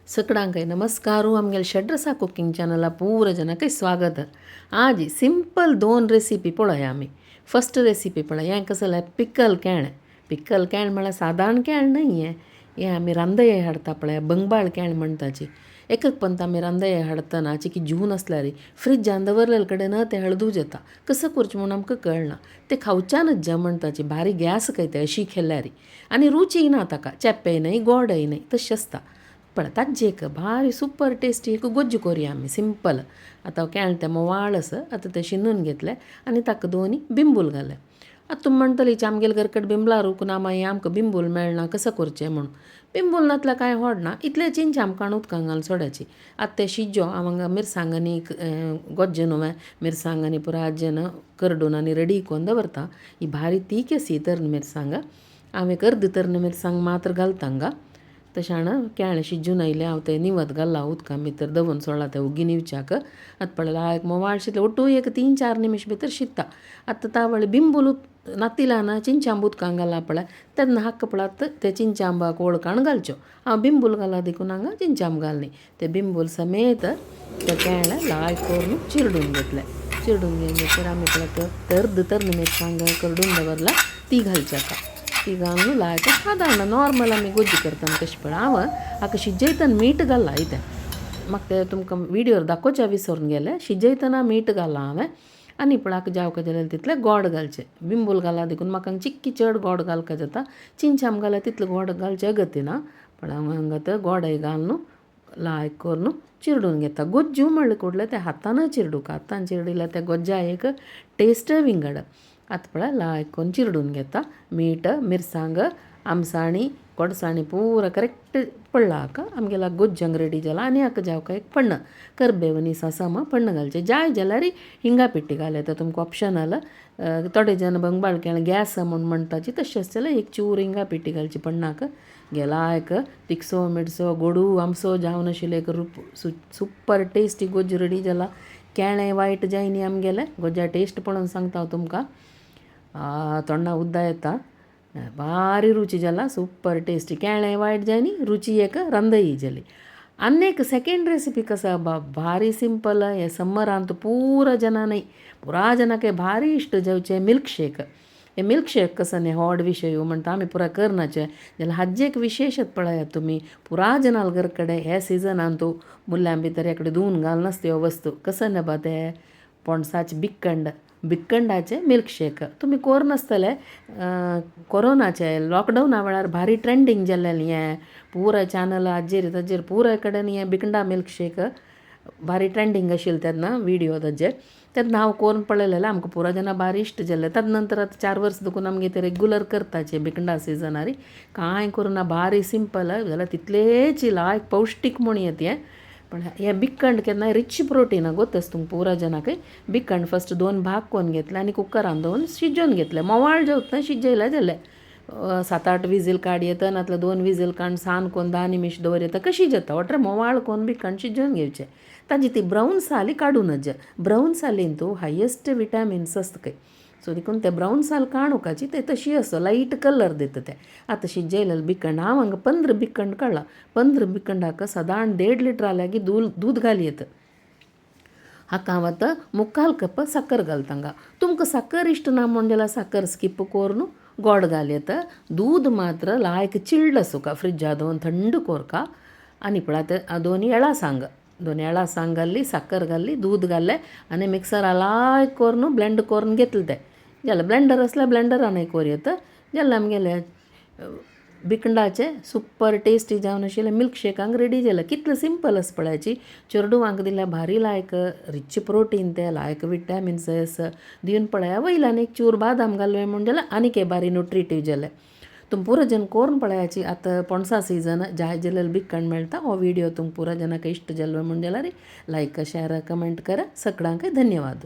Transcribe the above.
सगळ्यांक नमस्कार. आमगेले षड्रसा कुकिंग चॅनला पूरा जनाक स्वागत. आज सिंपल दोन रेसिपी पळया आमी. फर्स्ट रेसिपी पळया, हें कसं पिकल केळें. पिकल केळें म्हळ्यार सादारण केळें न्हय हें, हें आमी रांदये हाडता पळया, बंगबाळ केळें म्हणटाची. एकक पंत आमी रांदये हाडटना चिकी जून आसल्यार फ्रिजान दवरलेले कडेन तें हळदूव जाता, कसं करचें म्हूण आमकां कळना. तें खावच्यानच जा म्हणटाची, भारी गॅस काय तें अशी खेल्यारी आनी रुची ना ताका, चेपेय न्हय गोडय न्हय तशें आसता. पळय ताजें एक भारी सुपर टेस्टी एक गोज्जू करुया आमी सिंपल. आतां केळें तें मोवाळ आसा, आतां तें शिनून घेतलें आनी ताका दोनी बिंबूल घालें. आतां तुमी म्हणटली आमगेले घरकडेन बिंबलां रूख ना, मागीर आमकां बिंबूल मेळना, कसो करचें म्हूण. बिंबूल नासल्यार कांय व्हडना, इतलें चिंच आमकां उदकां घालून सोडाची. आतां तें शिजो हांव हांगा मिरसांग आनी गोज्जें न्हू मिरसांग आनी पुरा आज्जेन करडून आनी रेडी करून दवरता. ही भारी तीख आसी तरणी मिरसांग, हांव एक अर्द तरणी मिरसांग मात्र घालता हांगा. तशें केळें शिजून आयलें हांव तें निवत घाललां उदकां भितर दवरून सोडलां तें उगीन येवच्याक. आतां पळयलां एक मोवाळ शिजलें, ओटू एक 3-4 निमिश भितर शिजता. आतां तावळ बिंबूल नातिलान चिंचांब उदकां घाला पळय, तेन्ना हाका पळयात ते चिंचांबाक ओळखाण घालच्यो. हांव बिंबूल घाला देखून हांगा चिंचांब घालनी. ते बिंबूल समेत ते केळें लायक करून चिरडून घेतलें. चिरडून घेवन आमी पळय अर्द तरणी मिरसांग करडून दवरला ती घालची आतां. ती घालून लायक सादारण नॉर्मल आमी गोज्जी करता कशें पळय. हांव हाका शिजयतना मीठ घालां इतें, म्हाका तें तुमकां व्हिडियोर दाखोवचें विसरून गेलें. शिजयतना मीठ घालां हांवें. आनी पळय हाका जावका जाल्यार तितलें गोड घालचें. बिंबूल घाला देखून म्हाका चिक्की चड गोड घालका जाता, चिंचाम घाल्यार तितलें गोड घालचें अगती ना. पण हांव हांगा तें गोडय घालून लायक करून चिरडून घेता. गोज्जू म्हणलें कुडलें तें हातानच चिरडूंक, हातान चिरडिल्यार त्या गोज्जा एक टेस्ट विंगड. आतां पळय लायक करून चिरडून घेता. मीठ मिरसांग आमसाणी गोडसाणी पुरा करेक्ट पडला हाका. आमगेला गोज्जंग रेडी जाला. आनी हाका जावका एक पण्ण करबेव आनी सासामा पण्ण घालचें. जाय जाल्यार हिंगा पिट्टी घाल येता, तुमकां ऑप्शनल. थोडे जण बंगबाळ केळें गॅस म्हूण म्हणटाची, तशें आसलें जाल्यार एक चूर हिंगा पिट्टी घालची पण्णाक. गेला एक तिखसो मिरसो गोडू आमसो जावन आशिल्लें एक रूप सुपर टेस्टी गोज्जू रेडी जाला. केळें वायट जायनी आमगेलें गोज्जा टेस्ट पळोवन सांगता हांव तुमकां, तोंडा उद्दा येता, भारी रुची जाला, सुपर टेस्टी. केळें वायट जायनी, रुची एक रांदयी जाली. आनी एक सेकेंड रेसिपी कसा भारी सिंपल. हे समरांत पुरा जना न्हय पुरा जनाक भारी इश्ट जावचें मिल्कशेक. हे मिल्कशेक कसो न्ही व्हड विशय म्हणटा आमी पुरा करनाचे, जाल्यार हाजें एक विशेशत पळयात तुमी. पुरा जनाल घर कडेन हे सिजनांत मुल्यां भितर एकडे धुवन घालनासता ह्यो वस्तू. कसो न्ही बा ते पणसाचें बिकंड, बिकंडाचें मिल्कशेक तुमी कोर नासतले. कोरोनाचे लॉकडावना वेळार भारी ट्रेंडींग जाल्लें हें, पुरा चॅनल हाजेर ताजेर पुरा कडेन हें बिकंडा मिल्कशेक भारी ट्रेंडींग आशिल्लें तेन्ना व्हिडियो ताजेर. तेन्ना हांव कोरून पळयलेलें, आमकां पुरा जाणां भारी इश्ट जाल्लें. ताजे नंतर आतां 4 वर्स दुखून आमगे ते रेगुलर करताचे बिकंडा सिजनारी. कांय करुना भारी सिंपल जाल्यार तितलेच लायक पौश्टीक म्हूण येत हें. पण हें बिकंड केन्नाय रिच प्रोटीन गोतस तुमकां पुरा जनाकय. बिकंड फर्स्ट 2 भाग करून घेतले आनी कुकरान दवरून शिजोवन घेतलें. मोवाळ जेवतना शिजयलें जालें, 7-8 विजील काड येता, नातल्यार 2 विजील काडून सान कोन्न 10 निमिश दवर येता, कशी जाता वटर मोवाळ कोन्न बिकंड शिजोवन घेवचें. ताजी ती ब्रावन साली काडूनच, ब्रावन सालीन तूं हायेस्ट विटामिन्स आसता खंय, सो देखून ते ब्रावन साल काडूकाची ते तशी आसता, लायट कलर दिता ते. आतां शिजयलेलें बिकंड हांव हांगा 15 बिकंड काडला. 15 बिकंडाक सादारण 1.5 लिटर लागीं दूद घाली येता. हाका हांव आतां 3/4 कप साकर घालता हांगा. तुमकां साकर इश्ट ना म्हूण जाल्यार साकर स्कीप करून गोड घाल येता. दूद मात्र लायक चिल्ड आसूका, फ्रिजा दवरून थंड कोरका. आनी पळय 2 येळां सांग, 2 येळां सांग घाल्ली, साकर घाल्ली, दूद घाल्लें आनी मिक्सरा लायक करून ब्लेंड करून घेतलें तें. जाल्यार ब्लेंडर आसल्यार ब्लेंडरानय कोर येता. जाल्यार आमगेलें बिकंडाचें सुपर टेस्टी जावन आशिल्लें मिल्कशेकांक रेडी जालें. कितलें सिंपल आसा पळयाची. चेडवांक दिल्यार भारी लायक रिच प्रोटीन तें, लायक विटामिन्स आसा. दिवन पळया वयल्यान एक चूर बादाम घालूं म्हूण जाल्यार आनीक भारी न्युट्रिटीव जालें. तुमी पुरा जन कोरून पळयाची. आतां पणसा सिजन जाय जाल्यार बिकंड मेळटा. हो व्हिडियो तुमकां पुरा जनाक इश्ट जालो म्हूण जाल्यार लायक शेअर कमेंट करा. सगळ्यांक धन्यवाद.